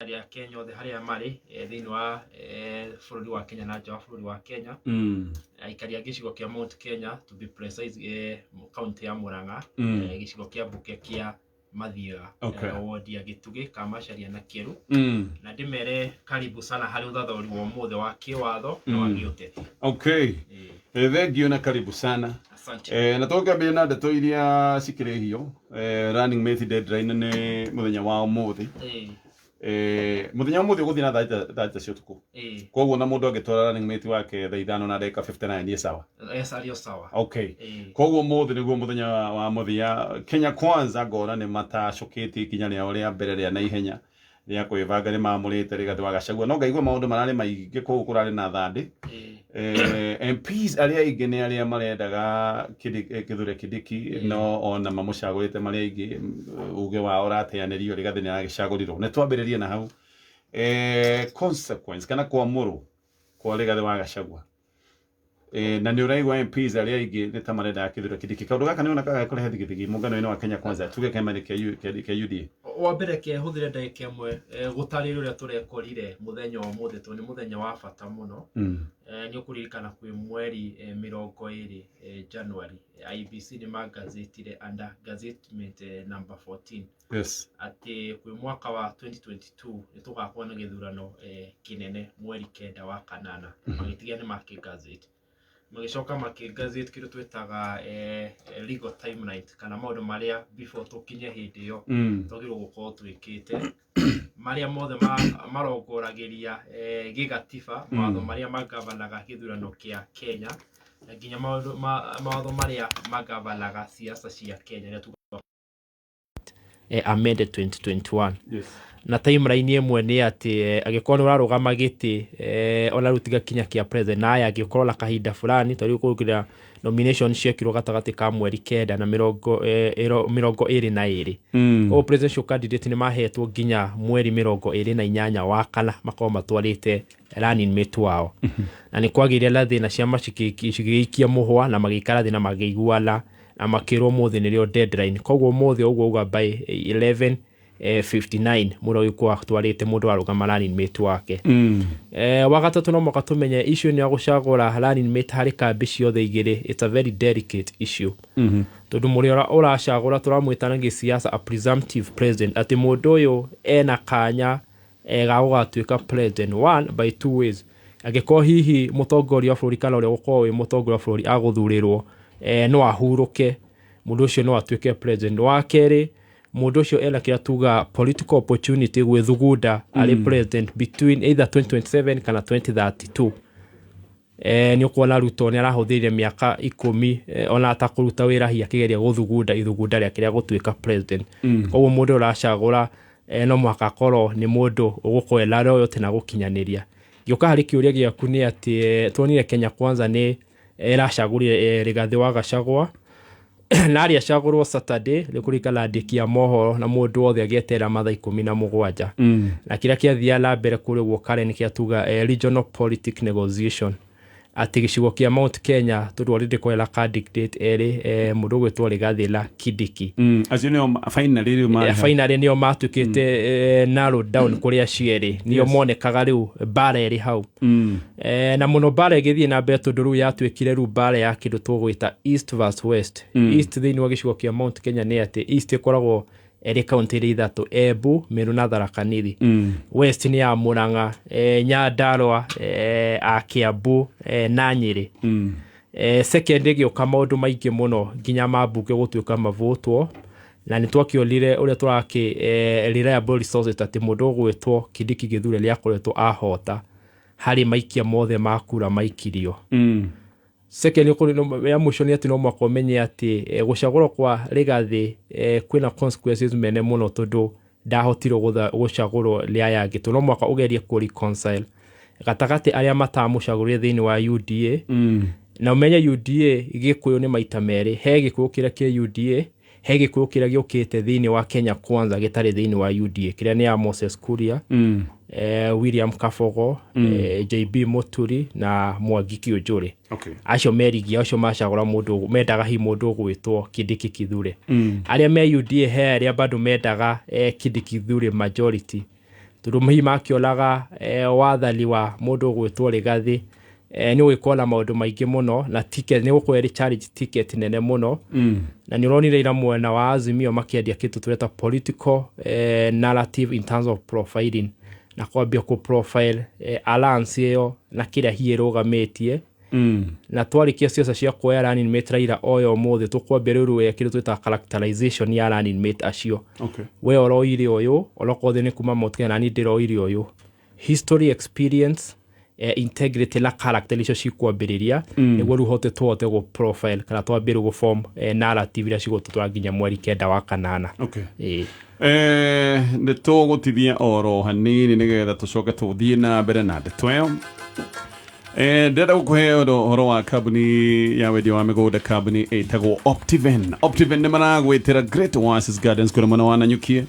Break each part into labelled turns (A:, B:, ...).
A: Arĩa Kenya othe harĩa marĩ thĩinĩ wa bũrũri wa Kenya na nja wa bũrũri wa Kenya, aikari a gĩcigo kĩa Mount Kenya, to be precise, kaunti ya Murang'a, gĩcigo kĩa mbunge kĩa Mathioya, wodi ya Gĩtugĩ, Kamacharia na Kĩeru, na ndĩmere karibu sana harĩ ũthathaũri wa ũmũthĩ wa kĩwatho na wa gĩũteti.
B: Thengiũ na karibu sana.
A: Asante.
B: Na tũkĩambĩrĩria na ndeto iria cikĩrĩ hiũ, running mate deadline nĩ mũthenya wa ũmũthĩ. Mũthenya wa ũmũthĩ ũgũthiĩ na thaa 6 cia ũtukũ. Koguo na mũndũ angĩtwara running mate wake thaa 5 na ndagĩka 59 nĩ sawa?
A: Yes, arĩ o sawa.
B: Koguo ũmũthĩ nĩguo mũthenya wa mũthia. Kenya Kwanza ngona nĩ matacũkĩtie ikinya rĩao rĩa mbere rĩa naihenya rĩa kwĩbanga, nĩ mamũrĩte Rigathĩ wa Gachagua, no ngaigua maũndũ mararĩ maingĩ kũu, kũrarĩ na thandĩ. MPs arĩa aingĩ nĩ arĩa marendaga Kithure Kindiki, no ona mamũcagũrĩte marĩa aingĩ, uge wao ũrateanĩrio, Rigathĩ nĩ aragĩcagũrirwo. Nĩ twambĩrĩrie na hau, consequence kana kwamũrwo kwa Rigathĩ wa Gachagua, na nĩ ũraigua MPs arĩa aingĩ nĩ ta marendaga Kithure Kindiki. Kaũndũ gaka nĩ wona kũrehe thigithigi mũngano-inĩ wa Kenya Kwanza, tuge kĩama-inĩ kĩa UDA?
A: Wa mbere, ke hũthĩre ndagĩka 1 gũtarĩria ũrĩa tũrekorire mũthenya wa ũmũthĩ, tondũ nĩ mũthenya wa bata mũno. Nĩ ũkũririkana kwĩ mweri 20 January, IEBC nĩ magazetire under gazettement number 14 atĩ kwĩ mwaka wa 2022 nĩ tũgakorwo na gĩthurano kĩnene mweri 9 wa kanana. Magĩtigia nĩ makĩ gazette, magĩcoka makĩ gazette kĩndũ twĩtaga legal timeline, kana maũndũ marĩa before tũkinye hĩndĩ ĩyo twagĩrĩirwo gũkorwo twĩkĩte, marĩa mothe marongoragĩria gĩgatiba, mawatho marĩa magavanaga gĩthurano kĩa Kenya, na nginya maũndũ mawatho marĩa magavanaga siasa cia Kenya, ĩrĩa tugaga amended 2021. Na timeline ĩmwe nĩ atĩ angĩkorwo nĩ ũrarũgama gĩtĩ, ona rĩu tiga kinya kĩa president, na aya angĩkorwo na kahinda fulani, tondũ rĩu kũrĩa nomination ciekirwo gatagatĩ ka mweri 9 na 22. Koguo presidential candidate nĩ mahetwo nginya mweri 28 wa kana makorwo matwarĩte running mate wao. Na nĩ kwagĩire na thĩna, ciama cigĩikia mũhwa na magĩikara thĩ na makĩiguana na makĩrwo mũthĩ nĩrĩo deadline. Koguo mũthĩ ũguo uga by 11 59 mũndũ agĩkorwo atwarĩte mũndũ arũgama running mate wake. Wa gatatũ, no mũhaka tũmenye issue nĩ ya gũcagũra running mate harĩ kambi ciothe igĩrĩ. It's a very delicate issue, tondũ mũrĩa ũracagũra tũramwĩta na gĩsiasa a presumptive president, atĩ mũndũ ũyũ ena kanya ga gũgatuĩka president one by two ways. Angĩkorwo hihi mũtongoria wa bũrũri kana ũrĩa ũgũkorwo wĩ mũtongoria wa bũrũri agũthurĩrwo, no ahurũke, mũndũ ũcio no atuĩke president. Wa kerĩ, mũndũ ũcio ena kĩrĩa tuga political opportunity gwĩthugunda arĩ president between either 2027 kana 2032. Nĩ ũkuona Ruto nĩ arahũthĩrire mĩaka 10 ona atakũruta wĩra hihi akĩgeria gũthugunda ithugunda rĩake rĩa gũtuĩka president. Koguo mũndũ ũrĩa ũracagũra no mũhaka akorwo nĩ mũndũ ũgũkorwo ena loyalty na gũkinyanĩria. Ngĩũka harĩ kĩũria gĩaku nĩ atĩ tuonire Kenya Kwanza nĩ ĩracagũrire Rigathĩ wa Gachagua, na arĩa acagũrwo Saturday nĩ kũringana na andĩki a mohoro, na mũndũ wothe agĩeterera mathaa 17. Na kĩrĩa kĩathiaga na mbere kũrĩa ũguo Karen kĩa tuga regional politic negotiation, atĩ gĩcigo kĩa Mount Kenya tondũ already kwarĩ na candidate erĩ, mũndũ ũgwĩtwo Rigathĩ na Kindiki.
B: Acio nĩo finally rĩu marĩ hau.
A: Finally nĩo matuĩkĩte narrowed down kũrĩ acio erĩ, nĩo monekaga rĩu mbara ĩrĩ hau. Na mũno mbara ĩgĩthiĩ na mbere, tondũ rĩu yatuĩkire rĩu mbara ya kĩndũ tũgwĩta east versus west. East thĩinĩ wa gĩcigo kĩa Mount Kenya nĩ atĩ east ĩkoragwo ĩrĩ kaunti ĩrĩ ithatũ, Embu, Meru na Tharaka Nithi. West nĩ ya Murang'a, Nyandarua, a Kiambu na Nyĩrĩ. Second, ĩgĩũka maũndũ maingĩ mũno nginya mambunge gũtuĩka mavotwo, na nĩ twakĩonire ũrĩa tũrakĩ reliable resources atĩ mũndũ ũgwĩtwo Kindiki Githure nĩ akoretwo ahota harĩ maikia mothe ma kura maikirio. Second, ya mũico nĩ atĩ no mũhaka ũmenye atĩ gũcagũrwo kwa Rigathĩ kwĩna consequences mene mũno, tondũ ndahotirwo gũcagũrwo nĩ aya angĩ, tondũ no mũhaka ũgerie kũ reconcile gatagatĩ arĩa matamũcagũrire thĩinĩ wa UDA. Na ũmenye UDA gĩkũyũ nĩ maita merĩ: he gĩkũyũ kĩrĩa kĩ UDA, he gĩkũyũ kĩrĩa gĩũkĩte thĩinĩ wa Kenya Kwanza gĩtarĩ thĩinĩ wa UDA, kĩrĩa nĩ ya Moses Kuria, William Kabogo, JB Muturi na Mwangi Kiunjuri. Acio merigia acio macagũra mũndũ mendaga hihi mũndũ ũgwĩtwo Kindiki Kithure. Arĩa me UDA he arĩa bado mendaga Kindiki Kithure majority. Tondũ hihi makĩonaga wathani wa mũndũ ũgwĩtwo Rigathĩ nĩ ũgĩkorwo na maũndũ maingĩ mũno na ticket nĩ gũkorwo ĩrĩ challenge ticket nene mũno. Na nĩ ũronire ira mwena wa Azimio makĩendia kĩndũ tũreta political narrative in terms of profiling na kwambia kũ profile alliance ĩyo na kĩrĩa hihi ĩrũgamĩtie. Na twarĩkia ciaca cia kuoya running mate Raila oya ũmũthĩ, tũkwambia rĩu kĩndũ twĩtaga characterization ya running mate acio. We ũroire ũyũ, onokorwo nĩ kuma Mount Kenya, nani ndĩroire ũyũ, history, experience, integrity na character nicio cikwambĩrĩria nĩguo rĩu hote tũhote gũ profile kana twambie rĩu gũ form narrative iria cigũtũtwara nginya mweri 9 wa kanana. Ĩĩ.
B: Nĩ tũgũtithia oro hanini nĩgetha tũcoke tũthiĩ na mbere na ndeto ĩyo. Ndĩrenda gũkũhe ũhoro wa kambuni ya wendia wa mĩgũnda, kambuni ĩtagwo Optiven. Optiven nĩ maragwĩtĩra Great Oasis Gardens kũrĩa mwena wa Nanyuki.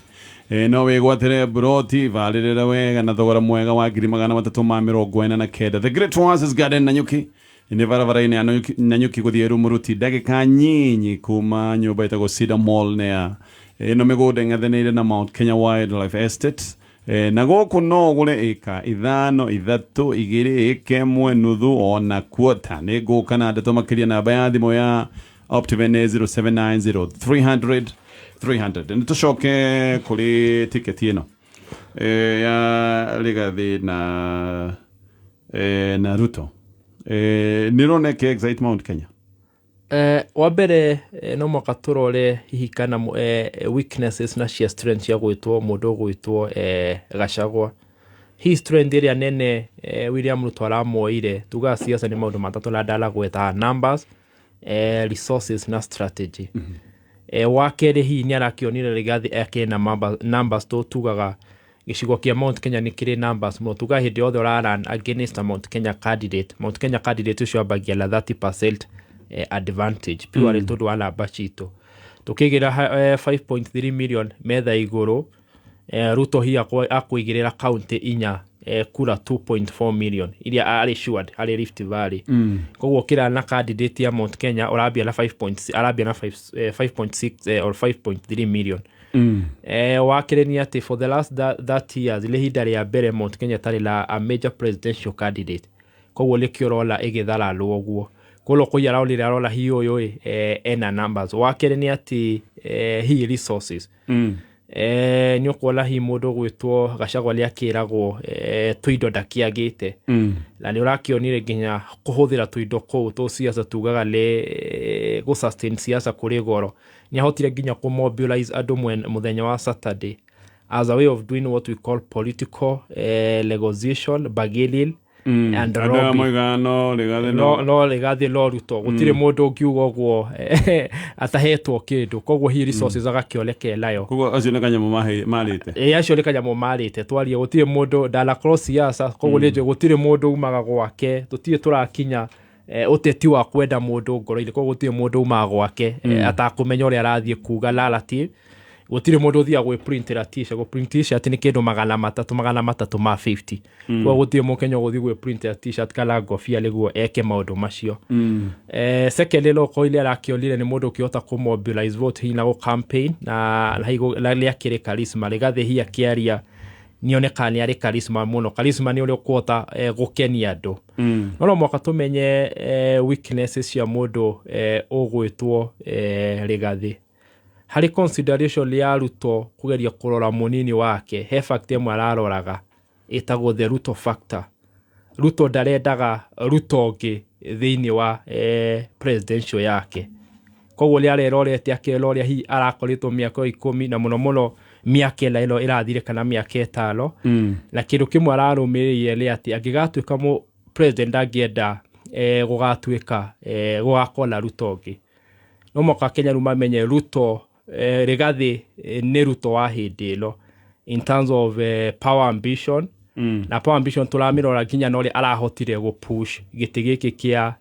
B: No wĩgwatĩre broti varĩrĩre wega na thogora mwega wa 349,000. The Great Oasis Garden Nanyuki nĩ barabara-inĩ ya Nanyuki gũthiĩ Rumuruti, ndagĩka nyinyi kuma nyũmba ĩtagwo Cedar Mall. Nĩa ĩno mĩgũnda ĩng'ethanĩire na Mount Kenya Wildlife Estate. Na gũkũ no ũgũre ĩka 5, 3, 2, ĩka 1.5 ona quarter. Nĩ ngũka na ndeto makĩria. Namba ya thimũ ya Optiven nĩ 0790 300 300. Nĩ tũcoke kũrĩ tiketi ĩno ya Rigathi na Ruto. Nĩ ũrona ĩkĩ excite Mount Kenya?
A: Wa mbere, no mwaka tũrore hihi kana weaknesses na cia strength cia gwĩtwo mũndũ ũgwĩtwo Gachagua. Hihi strength ĩrĩa nene William Ruto aramuoire, tugaga siasa nĩ maũndũ matatũ na ndaragweta numbers, resources na strategy. Wa kerĩ, hihi nĩ arakĩonire Rigathi akĩrĩ na numbers tũ tugaga gĩcigo kĩa Mount Kenya nĩ kĩrĩ numbers mũno. Tugaga hĩndĩ yothe ũra against a Mount Kenya candidate, Mount Kenya candidate ũcio ambagia na 30% advantage purely tondũ wa namba citũ. Tũkĩigĩra 5.3 million metha igũrũ, Ruto hihi akũigĩrĩra kaunti inya kura 2.4 million iria arĩ assured harĩ Rift Valley. Koguo kĩra na candidate ya Mount Kenya ũrambia na 5 point, arambia na 5, 5.6 or 5.3 million. Wa kerĩ nĩ atĩ for the last 30 years nĩ ihinda rĩa mbere Mount Kenya ĩtarĩ na a major presidential candidate, koguo nĩkĩo ũrona ĩgĩthararwo ũguo. Koguo kũi aronire arona hihi ũyũ ĩ ena numbers. Wa kerĩ nĩ atĩ hihi resources. Nĩ ũkuona hihi mũndũ ũgwĩtwo Gachagua nĩ akĩragwo tũindo ndakĩagĩte. Na nĩ ũrakĩonire nginya kũhũthĩra tũindo kũu tũ siasa, tugaga nĩ gũ sustain siasa kũrĩ goro. Nĩ ahotire nginya kũ mobilize andũ mũthenya wa Saturday as a way of doing what we call political negotiation, bargaining and
B: Andũ aya
A: lobby.
B: Moigaga no Rigathi.
A: No Rigathi no Ruto, gũtirĩ mũndũ ũngiuga ũguo atahetwo kĩndũ. Koguo hihi resources agakĩonekee nayo.
B: Koguo acio nĩ kanyamũ marĩte.
A: Ĩ, acio nĩ kanyamũ marĩte twarie, gũtirĩ mũndũ ndanakorwo siasa. Koguo nĩ njũĩ gũtirĩ mũndũ umaga gwake, tũtirĩ tũrakinya ũteti wa kwenda mũndũ ngoro-inĩ. Koguo gũtirĩ mũndũ umaga gwake atakũmenya ũrĩa arathiĩ kuga narrative. Gũtirĩ mũndũ ũthiaga gwĩprintĩra t-shirt. Gũprint t-shirt nĩ kĩndũ 300, 350. Koguo gũtirĩ mũkenya ũgũthiĩ gwĩprintĩra t-shirt kana ngobia nĩguo eke maũndũ macio. Secondly, no korwo ile arakĩonire nĩ mũndũ ũkĩhota kũ mobilize vote hihi na gũ campaign na hihi na nĩ akĩrĩ charisma. Rigathi hihi akĩaria nĩonekaga nĩ arĩ charisma mũno. Charisma nĩ ũrĩa ũkũhota gũkenia andũ. No no mũhaka tũmenye weaknesses cia mũndũ ũgwĩtwo Rigathi. Harĩ consideration ya Ruto kũgeria kũrora mũnini wake, he fact ĩmwe araroraga ĩtagwo the Ruto factor. Ruto ndarendaga Ruto ũngĩ thĩinĩ wa presidential yake. Koguo nĩ arerorete akĩrora ũrĩa hihi arakoretwo mĩaka 10 na mũno mũno mĩaka 4 ĩno ĩrathire kana mĩaka 5. Na kĩndũ kĩmwe ararũmĩrĩire nĩ atĩ angĩgatuĩka mũ president ndangĩenda gũgatuĩka gũgakorwo na Ruto ũngĩ. No mũhaka Kenya rĩu mamenye Ruto, Rigathi nĩ Ruto wa hĩndĩ ĩno in terms of power ambition. Na power ambition tũramĩrora nginya na ũrĩa arahotire gũ push gĩtĩ gĩkĩ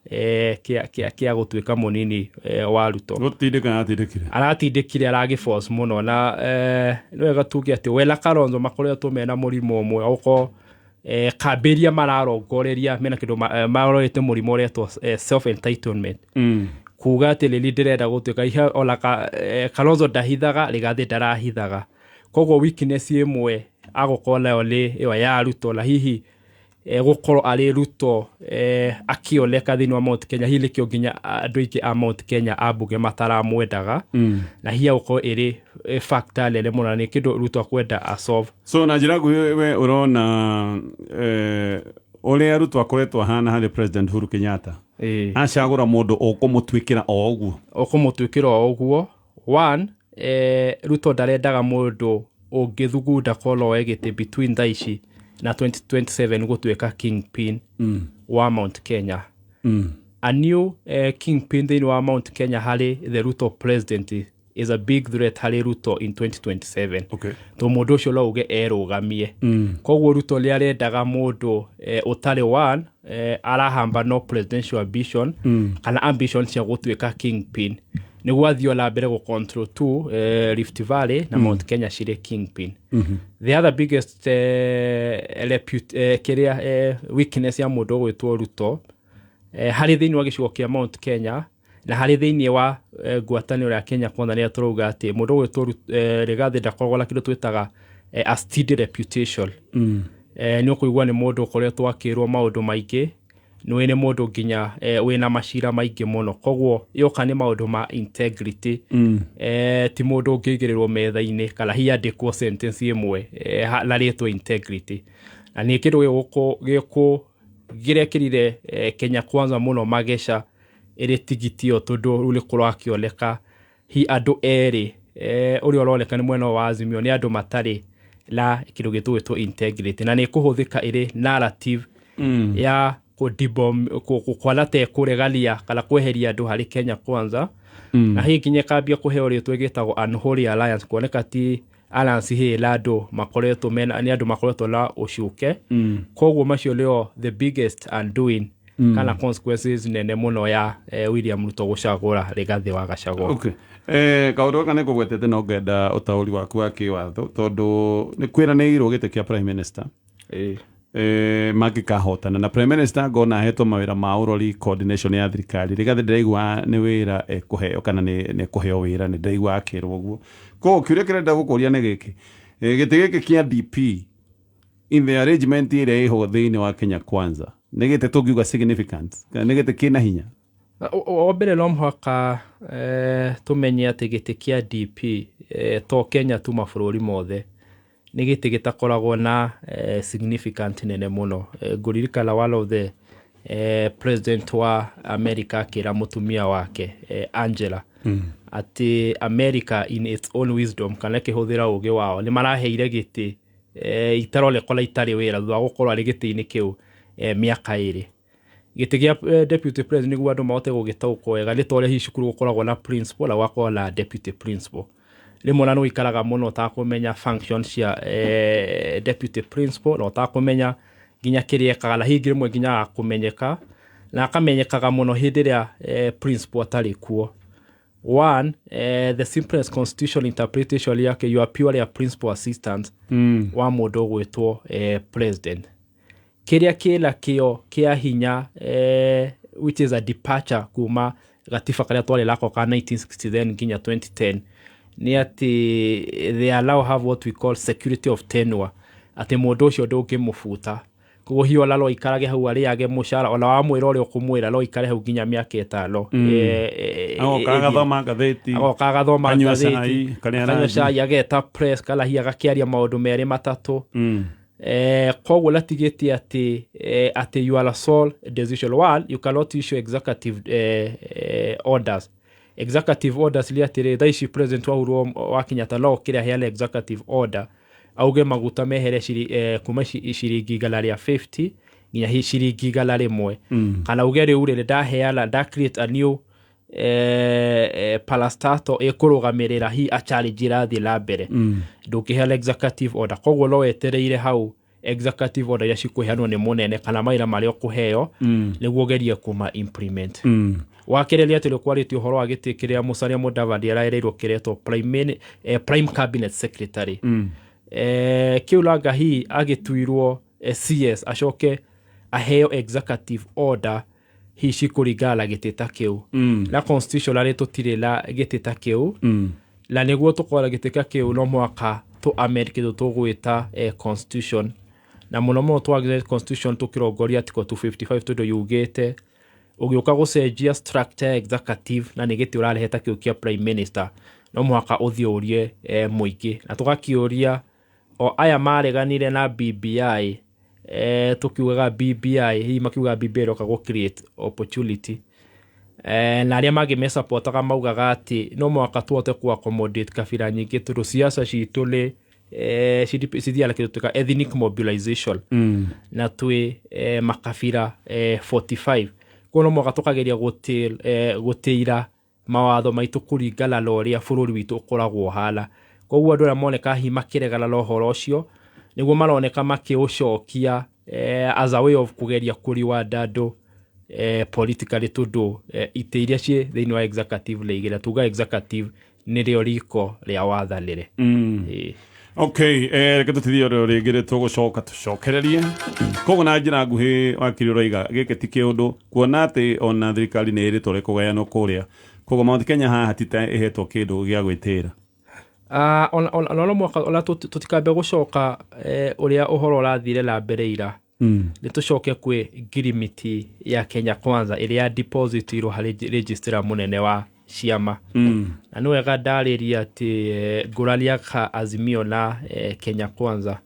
A: kĩa gũtuĩka mũnini wa Ruto.
B: Gũtindĩka aratindĩkire.
A: Aratindĩkire, aragĩ force mũno. Na nĩ wega tuge atĩ we na Kalonzo makoretwo mena mũrimũ ũmwe ũkorwo kambĩria mararongoreria mena kĩndũ marorete mũrimũ ũretwo self entitlement. Kuga atĩ rĩrĩ ndĩrenda gũtuĩka ona Kalonzo ndahithaga, Rigathi ndarahithaga. Koguo weakness ĩmwe agũkorwo nayo nĩ ĩyo ya Ruto, na hihi gũkorwo arĩ Ruto akĩoneka thĩinĩ wa Mount Kenya, hihi nĩkĩo nginya andũ aingĩ a Mount Kenya ambunge mataramwendaga, na hihi gũkorwo ĩrĩ factor nene mũno, na nĩ kĩndũ Ruto akwenda a solve.
B: So na njĩra nguhĩ, we ũrona ũrĩa Ruto akoretwo ahana harĩ President Uhuru Kenyatta, acagũra mũndũ ũkũmũtuĩkĩra o ũguo.
A: Ũkũmũtuĩkĩra o ũguo. One, Ruto ndarendaga mũndũ ũngĩthugunda korwo oe gĩtĩ between thaa ici na 2027 gũtuĩka kingpin wa Mount Kenya. A new kingpin thĩinĩ wa Mount Kenya harĩ the Ruto president is a big threat harĩ Ruto in 2027, to mũndũ ũcio no uge erũgamie. Koguo Ruto nĩ arendaga mũndũ ũtarĩ one arahamba no presidential ambition kana ambition cia gũtuĩka kingpin, nĩguo athiĩ na mbere gũ control two Rift Valley na Mount Kenya cirĩ kingpin. The other biggest kĩrĩa weakness ya mũndũ ũgwĩtwo Ruto harĩ thĩinĩ wa gĩcigo kĩa Mount Kenya na harĩ thĩinĩ wa ngwatanĩro ya Kenya Kwanza nĩ tũrauga atĩ mũndũ ũgwĩtwo Rigathĩ ndakoragwo na kĩndũ twĩtaga a steady reputation. Nĩ ũkũigua nĩ mũndũ ũkoretwo akĩrwo maũndũ maingĩ, nĩ nĩ mũndũ nginya wĩna macira maingĩ mũno. Koguo yoka nĩ maũndũ ma integrity, ti mũndũ ũngĩigĩrĩrwo metha-inĩ kana hihi andĩkwo sentence ĩmwe na rĩtwa integrity, na nĩ kĩndũ gĩkũ gĩrekĩrire Kenya Kwanza mũno mageca ĩrĩ tigiti ĩyo, tondũ rĩu nĩ kũrakĩoneka hi andũ erĩ ũrĩa ũroneka nĩ mwena wa Azimio nĩ andũ matarĩ na kĩndũ gĩtũgĩtwo integrity, na nĩ ĩkũhũthĩka ĩrĩ narrative ya kwana ta ĩkũregania kana kweheria andũ harĩ Kenya Kwanza, na hihi nginya ĩkambia kũheo rĩtwa ĩgĩtagwo Unholy Alliance, kuoneka ti alliance hĩ na andũ makoretwo mena, nĩ andũ makoretwo na ũcuke. Koguo macio nĩo the biggest undoing kana consequences nene mũno ya William Ruto gũcagũra Rigathĩ wa Gachagua.
B: Okay. Kaũndũ gaka nĩ ngũgwetete no ngenda ũtaũri waku wa kĩwatho, tondũ nĩ kwĩranĩirwo gĩtĩ kĩa prime minister mangĩkahotana, na prime minister ngona ahetwo mawĩra ma ũrori, coordination ya thirikari. Rigathĩ ndĩraigua nĩ wĩra ekũheo kana nĩ ekũheo wĩra, nĩ ndĩraigua akĩrwo ũguo. Koguo kĩũria kĩrĩa ndĩrenda gũkũria nĩ gĩkĩ: gĩtĩ gĩkĩ kĩa DP in the arrangement ĩrĩa ĩho thĩinĩ wa Kenya Kwanza nĩ gĩtĩ tũngiuga significant kana nĩ gĩtĩ kĩna hinya?
A: O mbere no mũhaka tũmenye atĩ gĩtĩ kĩa DP to Kenya tu, mabũrũri mothe nĩ gĩtĩ gĩtakoragwo na significant nene mũno. Ngũririkana one of the president wa America akĩra mũtumia wake Angela atĩ America in its own wisdom kana ĩkĩhũthĩra ũgĩ wao nĩ maraheire gĩtĩ itaroneka na itarĩ wĩra thutha wa gũkorwo arĩ gĩtĩ-inĩ kĩu mĩaka 2. Gĩtĩ gĩa deputy president, nĩguo andũ mahote gũgĩtaũkwo wega, nĩ ta ũrĩa hihi cukuru gũkoragwo na principal na gũgakorwo na deputy principal. Rĩmwe ona nĩ ũikaraga mũno ũtakũmenya function cia deputy principal na ũtakũmenya nginya kĩrĩa ekaga, na hihi rĩmwe nginya agakũmenyeka na akamenyekaga mũno hĩndĩ ĩrĩa principal atarĩ kuo. One, the simplest constitutional interpretation yake, you are purely a principal assistant wa mũndũ ũgwĩtwo president. Kĩrĩa kĩna kĩo kĩa hinya, which is a departure kuma gatiba karĩa twarĩ nako ka 1960 nginya 2010, nĩ atĩ they allow have what we call security of tenure, atĩ mũndũ ũcio ndũngĩmũbuta. Koguo hihi ona no aikarage hau arĩage mũcara, ona wamwĩra ũrĩa ũkũmwĩra, no aikare hau nginya mĩaka 5.
B: Agoka agathoma ngathĩti.
A: Agoka agathoma
B: Kanyua
A: ngathĩti,
B: cai, karĩa
A: akanyua
B: rangi.
A: Cai, ageta press kana hihi agakĩaria maũndũ merĩ matatũ. Koguo natigĩtie atĩ atĩ you are a sole decision. One, you cannot issue executive orders. Executive orders nĩ atĩrĩ, thaa ici president wa Uhuru wa Kenyatta no okĩre aheane executive order auge maguta mehere kuma ciringi 150 nginya ciringi 100, kana auge rĩu rĩ ndaheana nda create a new parastatal ĩkũrũgamĩrĩra hi a challenge irathiĩ na mbere. Ndũngĩheana executive order. Koguo no wetereire hau executive order iria cikũheanwo nĩ mũnene kana mawĩra marĩa ũkũheo nĩguo ũgerie kũma implement. Wa kerĩ nĩ atĩ nĩ kwarĩtio ũhoro wa gĩtĩ kĩrĩa Musalia Mudavadi araereirwo kĩretwo prime cabinet secretary. Kĩu langa hihi agĩtuirwo CS acoke aheo executive order hihi cikũringana na gĩtĩ ta kĩu, na constitutionally tũtirĩ na gĩtĩ ta kĩu, na nĩguo tũkorwo na gĩtĩ ta kĩu no mũhaka Tũ amend kĩndũ tũgwĩta constitution, na mũno mũno twagĩrĩire constitution tũkĩrongoria article 255, tondũ yugĩte ũgĩũka gũcenjia structure ya executive na nĩ gĩtĩ ũrarehe ta kĩu kĩa prime minister, no mũhaka ũthiĩ ũrie mũingĩ. Na tũgakĩũria o aya mareganire na BBI, tũkiugaga BBI, hihi makiugaga BBI ĩroka gũ create opportunity, na arĩa mangĩ mesapotaga maugaga atĩ no mũhaka tũhote ku accommodate kabira nyingĩ, tondũ siasa citũ nĩ cithiaga na kĩndũ twĩka ethnic mobilization, na twĩ makabira 45. Koguo no mũhaka tũkageria gũtĩira mawatho maitũ kũringana na ũrĩa bũrũri witũ ũkoragwo ũhana. Koguo andũ arĩa moneka hihi makĩregana na ũhoro ũcio nĩguo maroneka makĩũcokia as a way of kũgeria kũreward andũ politically, tondũ itĩ iria ciĩ thĩinĩ wa executive nĩ igĩrĩ. Tuga executive nĩrĩo riko rĩa wathanĩre. Ĩĩ.
B: Okay, reke tũtithie ũrĩa rĩngĩ rĩ tũgũcoka tũcokererie. Koguo na njĩra nguhĩ, wakiri, ũroiga gĩkĩ ti kĩũndũ, kuona atĩ ona thirikari nĩ ĩrĩtwo rĩ kũgayanwo kũrĩa, koguo Mount Kenya haha ti ta ĩhetwo kĩndũ gĩa gwĩtĩra.
A: Ah, ona no mwaka ona tũtikambe gũcoka ũrĩa ũhoro ũrathire na mbere ira, nĩ tũcoke kwĩ ngirimiti ya Kenya Kwanza ĩrĩa ya depositirwo harĩ registrar mũnene wa ciama. Na nĩ wega ndarĩria atĩ ngũrani ya ka Azimio na Kenya Kwanza,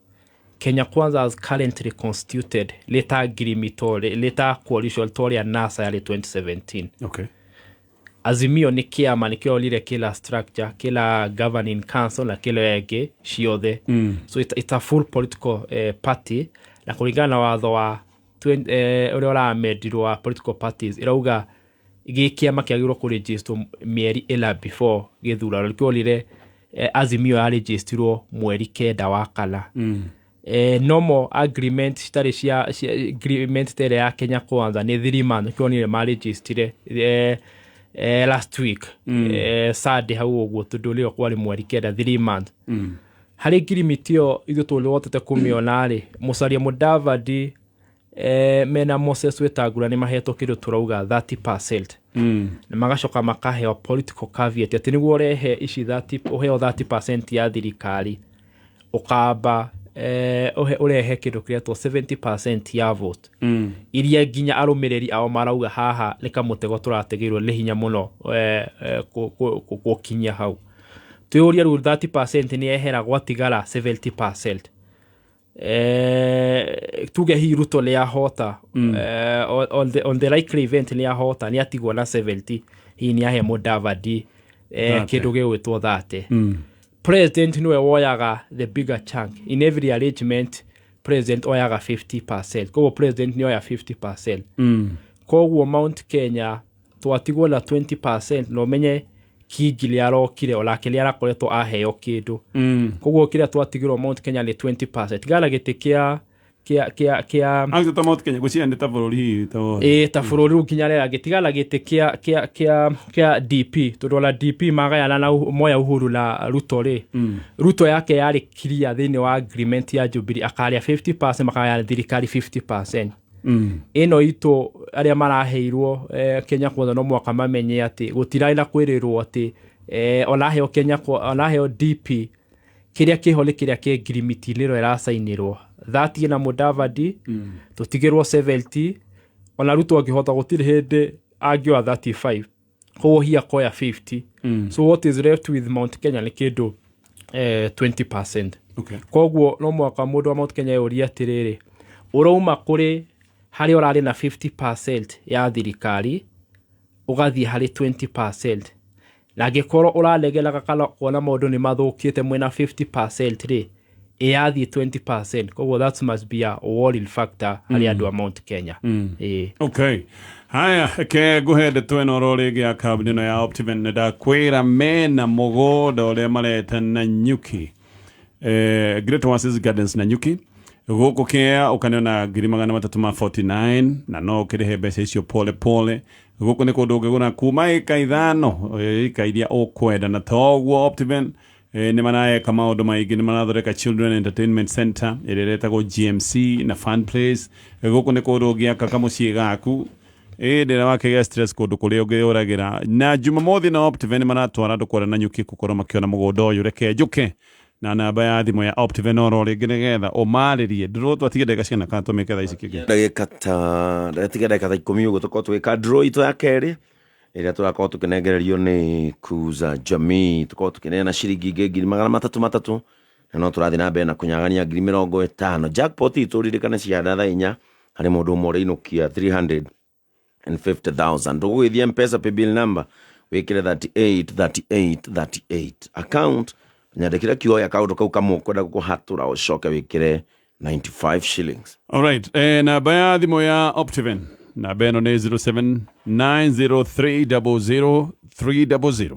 A: Kenya Kwanza as currently constituted rĩta ngirimito, rĩta coalition ta ũrĩa NASA yarĩ 2017. Azimio nĩ kĩama nĩkĩo onire kila structure, kila governing council na kila ĩngĩ ciothe. So it's a full political party, na kũringana na watho wa ũrĩa ũramendirwo wa political parties, ĩrauga gĩ kĩama kĩagĩrĩirwo kũregisterwo mĩeri 4 before gĩthurano. Nĩkĩo onire Azimio yaregistirwo mweri 9 wa kana. Normal agreement citarĩ cia agreement ta ĩrĩa ya Kenya Kwanza nĩ 3 months. Nĩkĩo onire maregistire last week, Sunday hau ũguo, tondũ rĩo kwarĩ mweri 9, 3 months. Harĩ ngirimiti ĩyo ithuĩ tũrĩhotete kũmĩona rĩ, Musalia Mudavadi mena Moses Wetangula nĩ mahetwo kĩndũ tũrauga 30%, na magacoka makaheo political caveat atĩ nĩguo ũrehe ici 30, ũheo 30% ya thirikari, ũkamba ũrehe kĩndũ kĩretwo 70% ya vote, iria nginya arũmĩrĩri ao marauga haha nĩ kamũtego tũrategeirwo, nĩ hinya mũno gũkinyia hau. Twĩyũrie rĩu, 30% nĩ yehera, gwatigara 70%. Tuge hihi Ruto nĩ ahota, on the likely event nĩ ahota, nĩ atigwo na 70, hihi nĩ ahe Mudavadi
B: 30.
A: Kĩndũ gĩgwĩtwo 30. President nĩwe woyaga the bigger chunk in every arrangement. President oyaga 50%, koguo president nĩ oya 50%. Koguo Mount Kenya twatigwo na 20%, na ũmenye Kingi nĩ arokire, onake nĩ arakoretwo aheo kĩndũ. Koguo kĩrĩa twatigirwo Mount Kenya nĩ 20%, tigana gĩtĩ kĩa
B: Agĩte ta Mount Kenya gwĩciria nĩ ta bũrũri hihi ta wothe.
A: Ĩ, ta bũrũri rĩu nginya rĩrĩa gĩtigana gĩtĩ kĩa DP, tondũ ona DP magayana na moya Uhuru na Ruto rĩ, Ruto yake yarĩ clear thĩinĩ wa agreement ya Jubilee, akarĩa 50%, makagayana thirikari 50%. Ĩno itũ arĩa maraheirwo Kenya Kwanza no mwaka mamenye atĩ gũtirarĩ na kwĩrĩrwo atĩ ona heo Kenya ona heo DP, kĩrĩa kĩho nĩ kĩrĩa kĩ ngirimiti-inĩ ĩro ĩracainĩrwo 30 na Mudavadi, tũtigĩrwo 70. Ona Ruto angĩhota, gũtirĩ hĩndĩ angĩoya 35, koguo hihi akoya 50. So what is left with Mount Kenya nĩ kĩndũ 20%. Koguo no mwaka mũndũ wa Mount Kenya eurie atĩrĩrĩ, ũrauma kũrĩ harĩa ũrarĩ na 50% ya thirikari ũgathiĩ harĩ 20%, na angĩkorwo ũraregeraga kana kuona maũndũ nĩ mathũkĩte mwĩna 50% rĩ, ĩyathiĩ 20%. Koguo that must be a worrying factor harĩ andũ a Mount Kenya. Ĩĩ.
B: Okay, haya, ke nguhe ndeto ĩno oro rĩngĩ ya kambuni ĩno ya Optiven. Nĩ ndakwĩra mena mũgũnda ũrĩa mareta Nanyuki, Great Oasis Gardens Nanyuki gũkũ kĩa ũkanĩona 349,000, na no ũkĩrĩhe mbeca icio pole pole. Gũkũ nĩ kũndũ ũngĩgũra kuma ĩka 5, ĩka iria ũkwenda. Na toguo Optiven nĩ mareka maũndũ maingĩ, nĩ marathondeka Children Entertainment Center ĩrĩa ĩretagwo GMC na Fun Place. Gũkũ nĩ kũndũ ũngĩaka kamũciĩ gaku ĩ ndĩra wakĩgĩa stress, kũndũ kũrĩa ũngĩũragĩra. Na Jumamothi na Optiven nĩ maratwara andũ kũrĩa Nanyuki gũkorwo makĩona mũgũnda ũyũ. Reke njũke. Na namba ya thimũ ya Optiven oro rĩngĩ nĩgetha ũmarĩrie ndũrũ twatige ndagĩka cigana kana tũmĩke thaa ici kĩngĩ.
C: Ndagĩka ta ndagĩtiga ndagĩka ta 10 ũguo tũkorwo tũgĩka draw itũ ya kerĩ ĩrĩa tũrakorwo tũkĩnengererio nĩ Kuza Jamii. Tũkorwo tũkĩneana ciringi ingĩ ngiri magana matatũ matatũ, na no tũrathiĩ na mbere na kũnyagania 50,000. Jackpot itũ ririkane cihanda thaa 4 harĩ mũndũ ũmwe ũrĩinũkia 350,000. Tũgũgĩthiĩ Mpesa paybill number wĩkĩre 38 38 38, account nyandĩkĩre kiugo gĩa kaũndũ kau kamwe ũkwenda gũkũhatũra, ũcoke wĩkĩre 95 shillings.
B: Alright, namba ya thimũ ya Optiven, namba ĩno nĩ 0790300300.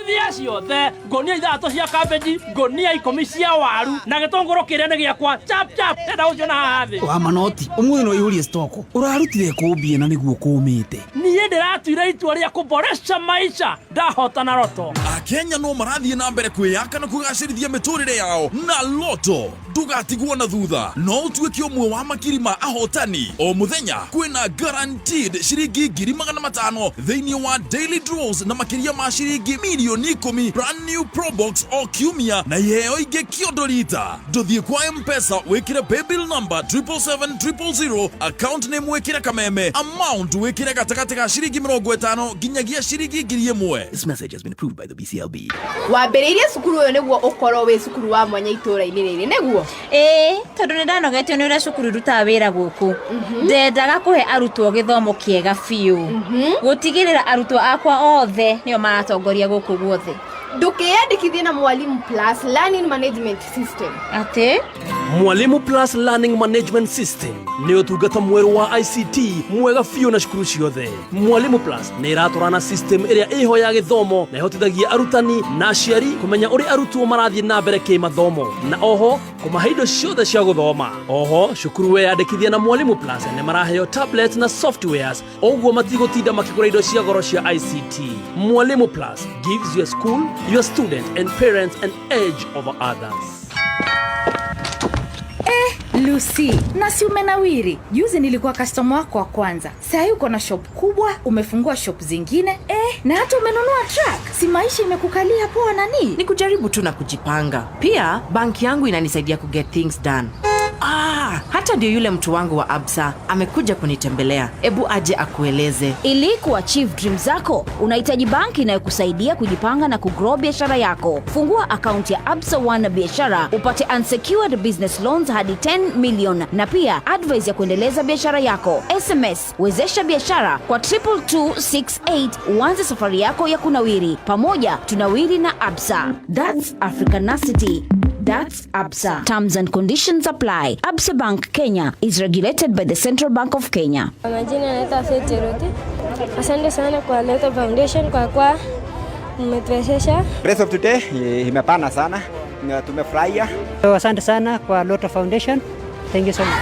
D: Ithia ciothe, ngonia 6 cia cabbage, ngonia 10 cia waru na gĩtũngũrũ kĩrĩa nĩ gĩakwa. Chap chap, ndenda gũciona haha thĩ.
E: Wa manoti ũmũthĩ no ihũrie stoko ũrarutire kũmbie na nĩguo kũmĩte.
D: Niĩ ndĩratuire itua rĩa kũboresha maisha ndahotana roto.
F: Akenya no marathiĩ na mbere kwĩyaka na kũgacĩrithia mĩtũrĩre yao na Loto. Ndũgatigwo na thutha, no ũtuĩke ũmwe wa makiri ma ahotani. O mũthenya kwĩna guaranteed ciringi 500,000 thĩinĩ wa daily draws, na makĩria ma ciringi mirioni 10 brand new Probox o kiumia, na iheo ingĩ kĩondo rita. Ndũthiĩ kwa Mpesa, wĩkĩre paybill number 777,000, account name wĩkĩre Kameme, amount wĩkĩre gatagatĩ ga ciringi 50 nginyagia ciringi 1,000.
G: This message has been approved by the BCLB.
H: Wambĩrĩirie cukuru ũyũ nĩguo ũkorwo wĩ cukuru wa mwanya itũũra-inĩ rĩrĩ, nĩguo?
I: Ĩĩ, tondũ nĩ ndanogetio nĩ ũrĩa cukuru irutaga wĩra gũkũ. Ndendaga kũhe arutwo gĩthomo kĩega biũ, gũtigĩrĩra arutwo akwa othe nĩo maratongoria gũkũ guothe.
H: Ndũkĩyandĩkithie na Mwalimu Plus Learning Management System.
I: Atĩ?
J: Mwalimu Plus Learning Management System nĩ ũtungata mwerũ wa ICT mwega biũ na cukuru ciothe. Mwalimu Plus nĩ ĩratwarana system ĩrĩa ĩho ya gĩthomo na ĩhotithagia arutani na aciari kũmenya ũrĩa arutwo marathiĩ na mbere kĩmathomo, na oho kũmahe indo ciothe cia gũthoma. Oho cukuru weyandĩkithia na Mwalimu Plus nĩ maraheo tablet na softwares, ũguo matigũtinda makĩgũra indo cia goro cia ICT. Mwalimu Plus gives your school, your student and parents an edge over others.
K: Lucy, na si umenawiri. Juzi nilikuwa customer wako wa kwanza. Sahii uko na shop kubwa, umefungua shop zingine, na hata umenunua truck. Si maisha imekukalia poa nani?
L: Ni kujaribu tu na kujipanga. Pia banki yangu inanisaidia kuget things done. Ah, hata ndio yule mtu wangu wa Absa amekuja kunitembelea. Ebu aje akueleze.
I: Ili kuachieve dream zako, unahitaji banki inayokusaidia kujipanga na kugrow biashara yako. Fungua akaunti ya Absa One Biashara upate unsecured business loans hadi 10 million na pia advice ya kuendeleza biashara yako. SMS wezesha biashara kwa 22268 uanze safari yako ya kunawiri. Pamoja tunawiri na Absa. That's Africanacity. That's Absa. Terms and conditions apply. Absa Bank Kenya is regulated by the Central Bank of Kenya.
M: Kwa majina naitwa Faith Jeroti. Asante sana kwa Lotto Foundation kwa kuwa mmetuwezesha.
N: Race of today imepana sana na tumefurahia.
O: Asante sana kwa Lotto Foundation. Thank you so much.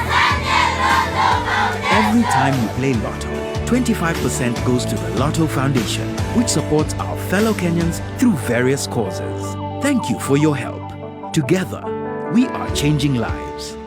G: Every time you play Lotto, 25% goes to the Lotto Foundation, which supports our fellow Kenyans through various causes. Thank you for your help. Together, we are changing lives.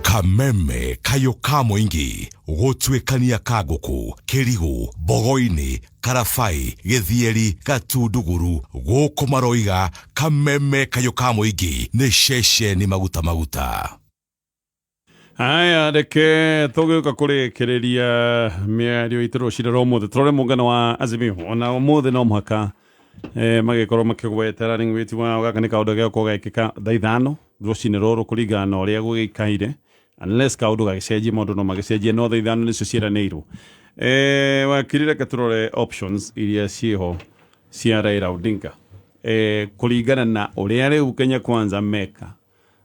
F: Kameme kayo ka mũingĩ gũtuĩkania Kangũkũ, Kĩrigũ, Bogoini, Karabai, Gĩthieri, Gatunduguru. Gũkũ maroiga kameme kayo ka mũingĩ nĩ ceceni maguta maguta.
B: Haya, reke tũgĩũka kũrĩkĩrĩria mĩario itũ rũcinĩ rwa ũmũthĩ, tũrore mũngano wa Azimio. Ona ũmũthĩ no mũhaka magĩkorwo makĩgweta running mate wao. Gaka nĩ kaũndũ gegũkorwo gegĩkĩka thaa 5 rũcinĩ rũrũ kũringana na ũrĩa gũgĩikaire, unless kaũndũ gagĩcenjie, maũndũ no magĩcenjie, no thaa 5 nĩcio ciĩranĩirwo. Wakiri, reke tũrore options iria ciĩho cia Raila Odinga kũringana na ũrĩa rĩu Kenya Kwanza meka.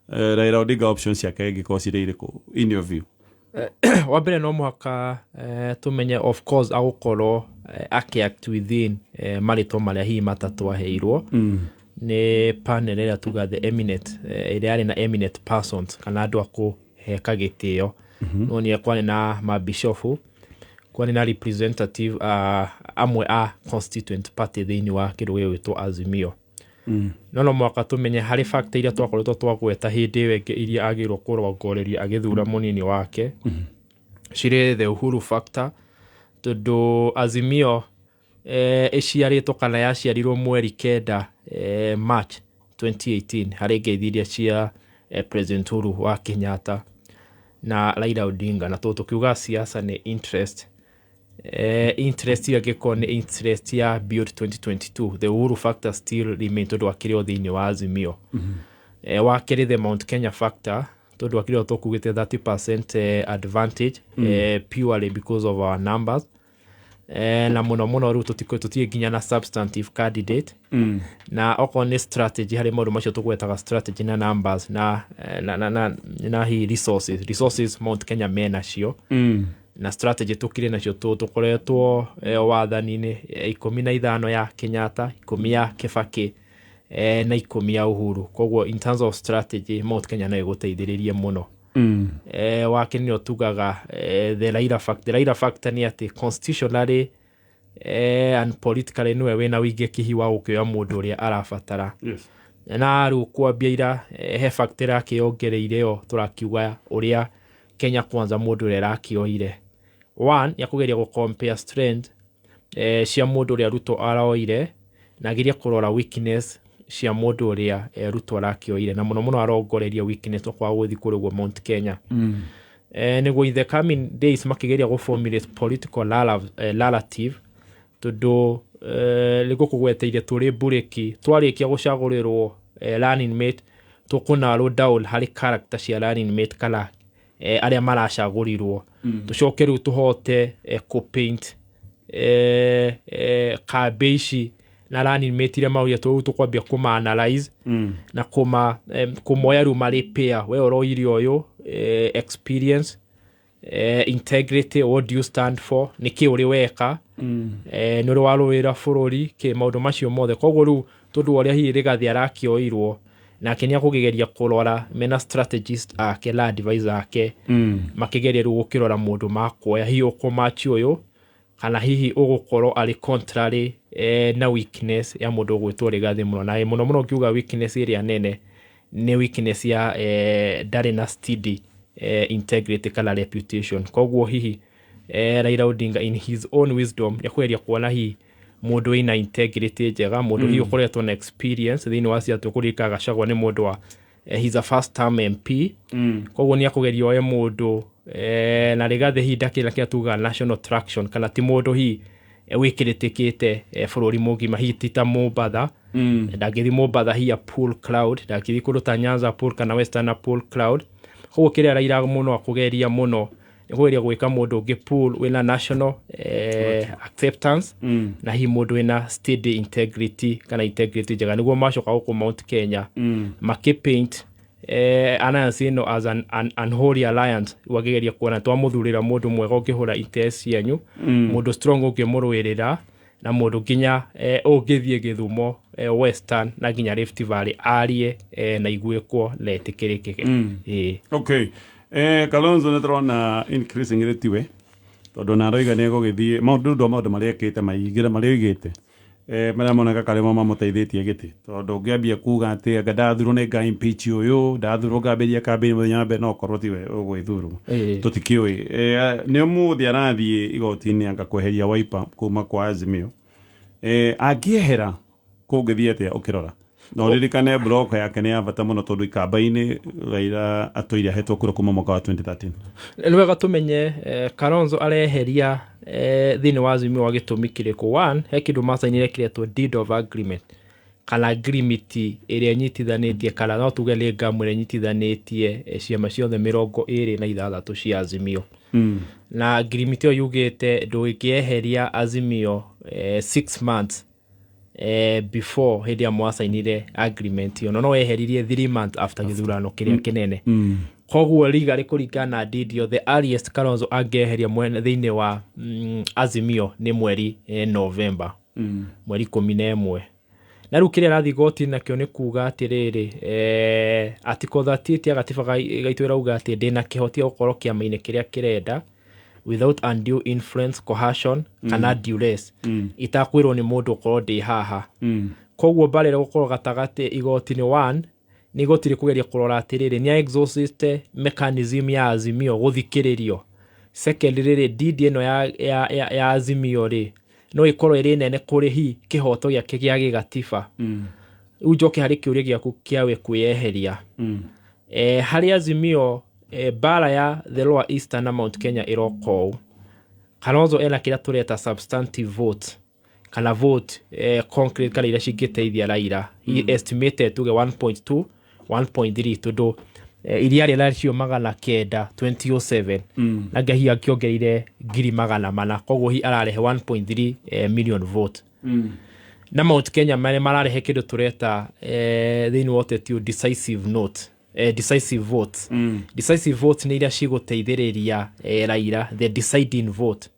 B: Raila Odinga, options ciake ingĩkorwo cirĩ irĩkũ in your view?
A: Wa mbere no mũhaka tũmenye of course agũkorwo akĩ-act within marĩtwa marĩa hihi matatũ aheirwo nĩ panel ĩrĩa tuga the eminent, ĩrĩa yarĩ na eminent persons kana andũ a kũheka gĩtĩo. No nĩ kwarĩ na mabishofu, kwarĩ na representative amwe a constituent party thĩinĩ wa kĩndũ gĩgwĩtwo Azimio. No no mũhaka tũmenye harĩ factor iria twakoretwo twagweta hĩndĩ ĩyo ĩngĩ iria agĩrĩirwo kũrongoreria agĩthura mũnini wake, cirĩ the Uhuru factor, tondũ Azimio Ĩciarĩtwo kana yaciarirwo mweri 9 March 2018 harĩ ngeithi iria cia President Uhuru wa Kenyatta na Raila Odinga. Na tondũ tũkiuga siasa nĩ interest, interest ĩyo ĩngĩkorwo nĩ interest ya Build 2022, the Uhuru factor still remain tondũ akĩrĩ o thĩinĩ wa Azimio. Wa kerĩ, the Mount Kenya factor, tondũ akĩrĩ o tũkugĩte 30% advantage purely because of our numbers, na mũno mũno rĩu tũtirĩ nginya na substantive candidate. Na okorwo nĩ strategy, harĩ maũndũ macio tũgwetaga strategy na numbers na hi resources Mount Kenya menacio. Na strategy tũkĩrĩ nacio, tũkoretwo wathani-inĩ 15 ya Kenyatta, 10 ya Kibaki na 10 ya Uhuru. Koguo in terms of strategy Mount Kenya no ĩgũteithĩrĩrie mũno. Wake nĩo tugaga the Raila factor. The Raila factor nĩ atĩ constitutionally and politically nĩwe wĩna ũingĩkihi wa gũkĩoya mũndũ ũrĩa arabatara. Na rĩu kwambia ira he factor ĩrakĩongereire yo tũrakiuga ũrĩa Kenya Kwanza mũndũ ũrĩa ĩrakĩoire one ya kũgeria gũ compare strength cia mũndũ ũrĩa Ruto aroire na ageria kũrora weakness cia mũndũ ũrĩa Ruto arakĩoire, na mũno mũno arongoreria weakness okwaga gũthiĩ kũrĩa ũguo Mount Kenya. Nĩguo in the coming days makĩgeria gũ formulate political narrative, tondũ nĩguo kũgweteire tũrĩ mburĩki twarĩkia gũcagũrĩrwo running mate, tũkũ narrow down harĩ character cia running mate kana arĩa maracagũrirwo. Tũcoke rĩu tũhote kũ-paint kambĩ ici na running mate iria maugire rĩu tũkwambia kũma analyze na kũmoya rĩu marĩ pair. We ũroire ũyũ experience, integrity, what do you stand for, nĩkĩ ũrĩ weka, nĩ ũrĩ warũĩra bũrũri kĩ, maũndũ macio mothe. Koguo rĩu tondũ wa ũrĩa hihi Rigathi arakĩoirwo nake nĩ akũgeria kũrora mena strategist ake na advisor ake. Makĩgeria rĩu gũkĩrora mũndũ makuoya, hihi ũkũmachi ũyũ kana hihi ũgũkorwo arĩ contrary na weakness ya mũndũ ũgwĩtwo Rigathi mũno. Na mũno mũno ngiuga weakness ĩrĩa nene nĩ weakness ya ndarĩ na steady integrity kana reputation. Koguo hihi Raila Odinga in his own wisdom nĩ akũgeria kuona hihi mũndũ wĩna integrity njega, mũndũ hihi ũkoretwo na experience thĩinĩ wa ciatũ kũririkana Gachagua nĩ mũndũ wa he's a first term MP. Koguo nĩ akũgeria oe mũndũ na Rigathi hihi ndakĩrĩ na kĩrĩa tugaga national traction, kana ti mũndũ hihi wĩkĩrĩtĩkĩte bũrũri mũgima, hihi ti ta Mombatha. Ndangĩthiĩ Mombatha hihi a pull crowd, ndangĩthiĩ kũndũ ta Nyanza pull kana Western pull crowd. Koguo kĩrĩa Raila mũno akũgeria mũno nĩ kũgeria gwĩka mũndũ ũngĩ pull wĩna national acceptance na hihi mũndũ wĩna steady integrity kana integrity njega, nĩguo macoka gũkũ Mount Kenya makĩpaint alliance ĩno as an unholy alliance. Rĩu akĩgeria kuona twamũthurĩra mũndũ mwega ũngĩhũra interest cianyu, mũndũ strong ũngĩmũrũĩrĩra, na mũndũ nginya ũngĩthiĩ Gĩthumo, Western na nginya Rift Valley arie na iguĩkwo na ĩtĩkĩrĩkĩke. Ĩĩ.
B: Okay, Kalonzo nĩ tũrona increasingly tiwe, tondũ na aroiga nĩ egũgĩthiĩ maũndũ ũndũ wa maũndũ marĩa ekĩte maingĩ marĩa oigĩte marĩa moneka karĩ mo mamũteithĩtie gĩtĩ, tondũ ũngĩambia kuga atĩ anga ndathurwo nĩ nga impeach ũyũ, ndathurwo ngambĩrĩria campaign mũthenya wa mbere, no ũkorwo tiwe ũgwĩthurwo. Tũtikĩũĩ. Nĩ ũmũthĩ arathiĩ igoti-inĩ anga kweheria Wiper kuma kwa Azimio. Angĩehera kũngĩthiĩ atĩa ũkĩrora? Na ũririkane block yake nĩ ya bata mũno, tondũ ikamba-inĩ Raila atũire ahetwo kura kuma mwaka wa 2013.
A: Nĩ wega tũmenye Kalonzo areheria thĩinĩ wa Azimio wa gĩtũmi kĩrĩkũ. One, he kĩndũ macainire kĩretwo deed of agreement kana agreement ĩrĩa ĩnyitithanĩtie, kana no tuge nĩ ngamu ĩrĩa ĩnyitithanĩtie ciama ciothe 26 cia Azimio. Na agreement ĩyo yugĩte ndũngĩeheria Azimio 6 months before hĩndĩ ĩrĩa mwacainire agreement ĩyo, no no weheririe 3 months after gĩthurano kĩrĩa kĩnene. Koguo legally, kũringana na deed ĩyo, the earliest Kalonzo angĩeheria mwena thĩinĩ wa Azimio nĩ mweri November, mweri 11. Na rĩu kĩrĩa arathiĩ igoti nakĩo nĩ kuga atĩrĩrĩ, article 38 ya gatiba gaitũ ĩrauga atĩ ndĩna kĩhoti gĩa gũkorwo kĩama-inĩ kĩrĩa kĩrenda without undue influence, coercion kana duress, itakwĩrwo nĩ mũndũ ũkorwo ndĩ haha. Koguo mbara ĩrĩa gũkorwo gatagatĩ igoti-inĩ, one, nĩ igoti rĩkũgeria kũrora atĩrĩrĩ, nĩ exhaust mechanism ya Azimio gũthikĩrĩrio. Second, rĩrĩ deed ĩno ya Azimio rĩ, No ĩkorwo ĩrĩ nene kũrĩ hi kĩhoto gĩake gĩa gĩgatiba. Rĩu njoke harĩ kĩũria gĩaku kĩa we kwĩyeheria. Harĩ Azimio, mbara ya the Lower Eastern na Mount Kenya ĩroka ũũ. Kalonzo ena kĩrĩa tũreta substantive vote kana vote concrete kana iria cingĩteithia Raila. Estimated tuge 1.2 1.3, tondũ iria arĩ nacio 900 2007 na ngahi akĩongereire 400,000, koguo hi ararehe 1.3 million vote. Na Mount Kenya marĩa mararehe kĩndũ tũreta thĩinĩ wa ũteti decisive note, decisive votes. Decisive votes nĩ iria cigũteithĩrĩria Raila, the deciding vote,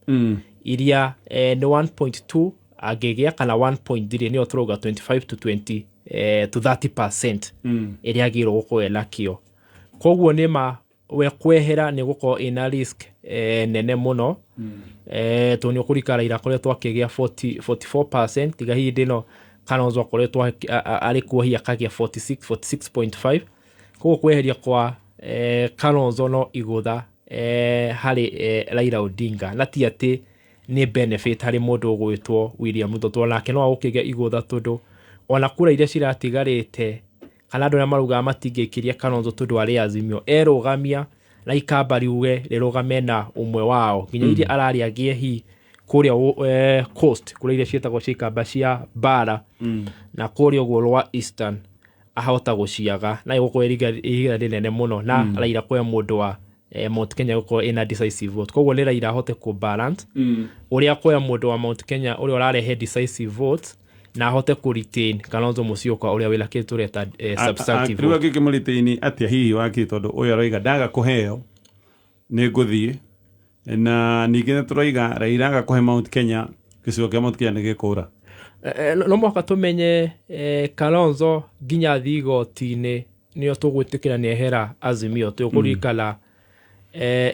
A: iria nĩ 1.2 angĩgĩa kana 1.3, nĩyo tũrauga 25 to 20 to 30% ĩrĩa agĩrĩirwo gũkorwo ĩnakĩo. Koguo nĩ ma we kwehera nĩ gũkorwo ĩna risk nene mũno, tondũ nĩ ũkũrika Raila akoretwo akĩgĩa 40 44%, tiga hĩndĩ ĩno Kalonzo akoretwo arĩ kuo hihi akagĩa 46 46.5. Koguo kweheria kwa Kalonzo no igũtha harĩ Raila Odinga, na ti atĩ nĩ benefit harĩ mũndũ ũgwĩtwo William Ruto, tondũ nake no agũkĩgĩa igũtha, tondũ ona kura iria ciratigarĩte kana andũ arĩa maraugaga matingĩikĩria Kalonzo tondũ arĩ Azimio, erũgamia na ikamba riuge rĩrũgame na ũmwe wao, nginya iria ararĩ agĩe hi kũrĩa coast, kũrĩa iria ciĩtagwo cia ikamba cia bara na kũrĩa ũguo Lower Eastern, ahota gũciaga na ĩgũkorwo ihiga rĩnene mũno na Raila kuoya mũndũ wa Mount Kenya gũkorwo ĩna decisive vote. Koguo nĩ Raila ahote kũ balance ũrĩa kuoya mũndũ wa Mount Kenya ũrĩa ũrarehe decisive vote na ahote kũ retain Kalonzo Musyoka ũrĩa wĩna kĩndũ tũreta substantive
B: Rĩu
A: vote.
B: Angĩkĩmũrĩtĩini atĩa hihi waki, tondũ ũyũ aroiga ndaga kũheo nĩ ngũthiĩ, na ningĩ nĩ tũroiga Raila aga kũhe Mount Kenya, gĩcigo kĩa Mount Kenya nĩ gĩkũra.
A: No mũhaka tũmenye Kalonzo nginya athiĩ igoti-inĩ nĩo tũgwĩtĩkĩra nĩ ehera Azimio. Tũkũririkana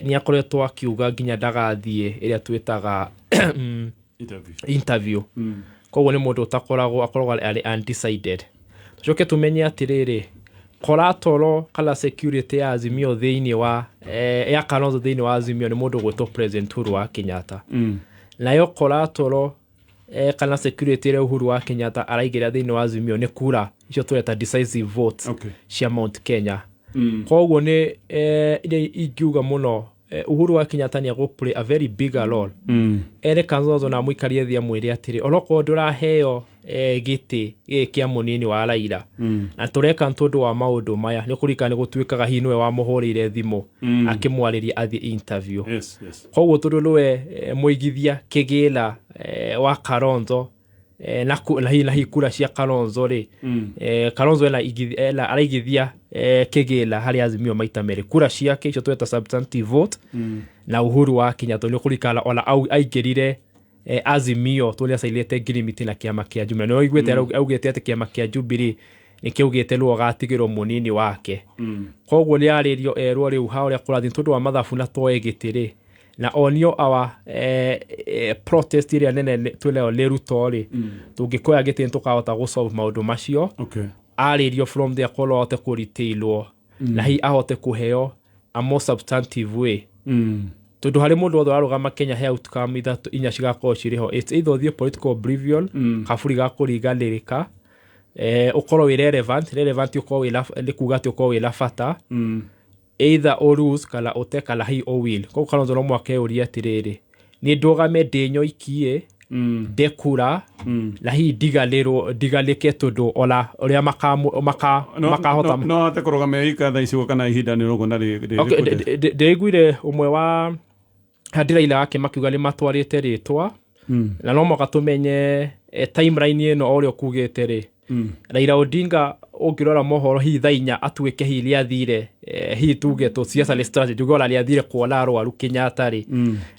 A: nĩ akoretwo akiuga nginya ndagathiĩ ĩrĩa twĩtaga
B: interview.
A: Interview. Koguo nĩ mũndũ ũtakoragwo, akoragwo arĩ undecided. Tũcoke tũmenye atĩrĩrĩ, collateral kana security ya Azimio thĩinĩ wa ya Kalonzo thĩinĩ wa Azimio nĩ mũndũ ũgwĩtwo President Uhuru wa Kenyatta. Nayo collateral kana security ĩrĩa Uhuru wa Kenyatta araigĩra thĩinĩ wa Azimio nĩ kura icio tũreta decisive votes cia Mount Kenya. Koguo nĩ iria ingiuga mũno, Uhuru wa Kenyatta nĩ egũ play a very bigger role. Ere Kalonzo na amũikarie thĩ, amwĩre atĩrĩ, onokorwo ndũraheo gĩtĩ gĩkĩ kĩa mũnini wa Raila, na tũreka nĩ tondũ wa maũndũ maya, nĩ kũririkana nĩ gũtuĩkaga hihi nĩwe wamũhũrĩire thimũ akĩmwarĩria athiĩ interview. Koguo tondũ nĩwe mũigithia kĩgĩna wa Kalonzo, na hihi kura cia Kalonzo rĩ, Kalonzo ena araigithia kĩgĩna harĩ Azimio maita merĩ, kura ciake icio tweta substantive vote na Uhuru wa Kenyatta. Nĩ ũkũririkana ona aingĩrire Azimio tũrĩa acainĩte ngirimiti na kĩama kĩa Jubilee, nĩ ũiguĩte augĩte atĩ kĩama kĩa Jubilee nĩ kĩaugĩte nĩwe ũgatigĩrwo mũnini wake. Koguo nĩ arĩrio erwo rĩu ha ũrĩa kũrathiĩ tondũ wa mathabu na toe gĩtĩ rĩ, na onio awa protest ĩrĩa nene twĩnayo nĩ Ruto rĩ, tũngĩkoya gĩtĩ nĩ tũkahota gũsolve maũndũ macio. Arĩrio from there korwo ahote kũritailwo na hihi ahote kũheo a more substantive way, tondũ harĩ mũndũ wothe ũrarũgama Kenya he outcome ithatũ inya cigakorwo cirĩ ho. It's either ũthiĩ political oblivion, kaburi ga kũriganĩrĩka, ũkorwo wĩ relevant. Relevant ũkorwo wĩna, nĩ kuga atĩ ũkorwo wĩna bata, either ũ lose kana ũte kana hihi ũ win. Koguo Kalonzo no mũhaka eyũrie atĩrĩrĩ, nĩ ndũgame ndĩ nyoiki ndekura na hihi ndiganĩrwo, ndiganĩke, tondũ ona ũrĩa makahota
B: No ahote kũrũgama ika thaa ici kana ihinda nĩ rũgũna?
A: Okay, ndĩraiguire ũmwe wa handĩ Raila wake makiuga nĩ matwarĩte rĩtwa, na no mũhaka tũmenye timeline ĩno o ũrĩa ũkugĩte rĩ. Raila Odinga ũngĩrora mohoro hihi thaa 4 atuĩke hihi nĩathire, hihi tuge tũ siasa nĩ strategy, tuge ona nĩathire kuona arwaru Kenyatta rĩ,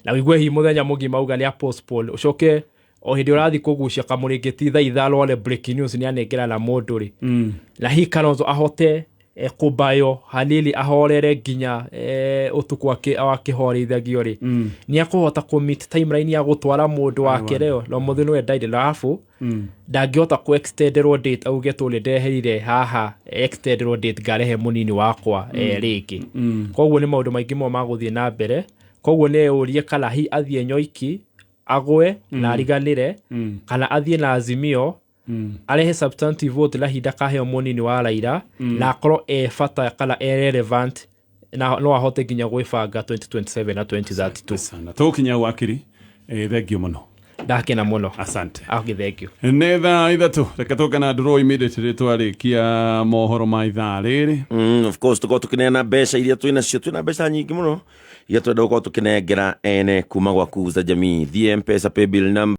A: na ũigue hihi mũthenya mũgima auga nĩ postpone, ũcoke o hĩndĩ ũrathiĩ kũgucia kamũrĩngĩti thaa 5 wone breaking news nĩ anengerana mũndũ rĩ, na hihi Kalonzo ahote kũmbayo hanini ahorere nginya ũtukũ akĩhoreithagio rĩ, nĩ akũhota kũ-meet timeline ya gũtwara mũndũ wake rĩo no mũthĩ nĩwe ndaire, na arabu ndangĩhota kũ extenderwo date auge tũ nĩ ndeherire haha extenderwo date ngarehe mũnini wakwa rĩngĩ. Koguo nĩ maũndũ maingĩ mũno magũthiĩ na mbere. Koguo nĩ eyũrie kana hihi athiĩ nyoiki. Agwe na ariganĩre kana athiĩ na Azimio, arehe substantive vote na hinda kaheo mũnini wa Raila na akorwo e bata kana e relevant na no ahote nginya gwĩbanga 2027 na 2032.
B: Sana tũkinya wakiri, thengio mũno.
A: Ndakena mũno.
B: Asante.
A: Okay, thank you.
B: Nĩ thaa 3, reke tũke na draw immediately twarĩkia mohoro ma ithaa rĩrĩ.
C: Of course tũkorwo tũkĩneana mbeca iria twĩ nacio, twĩna mbeca nyingĩ mũno iria twenda gũkorwo tũkĩnengera ene kuma gwa Kuza Jamii. Thiĩ Mpesa paybill number.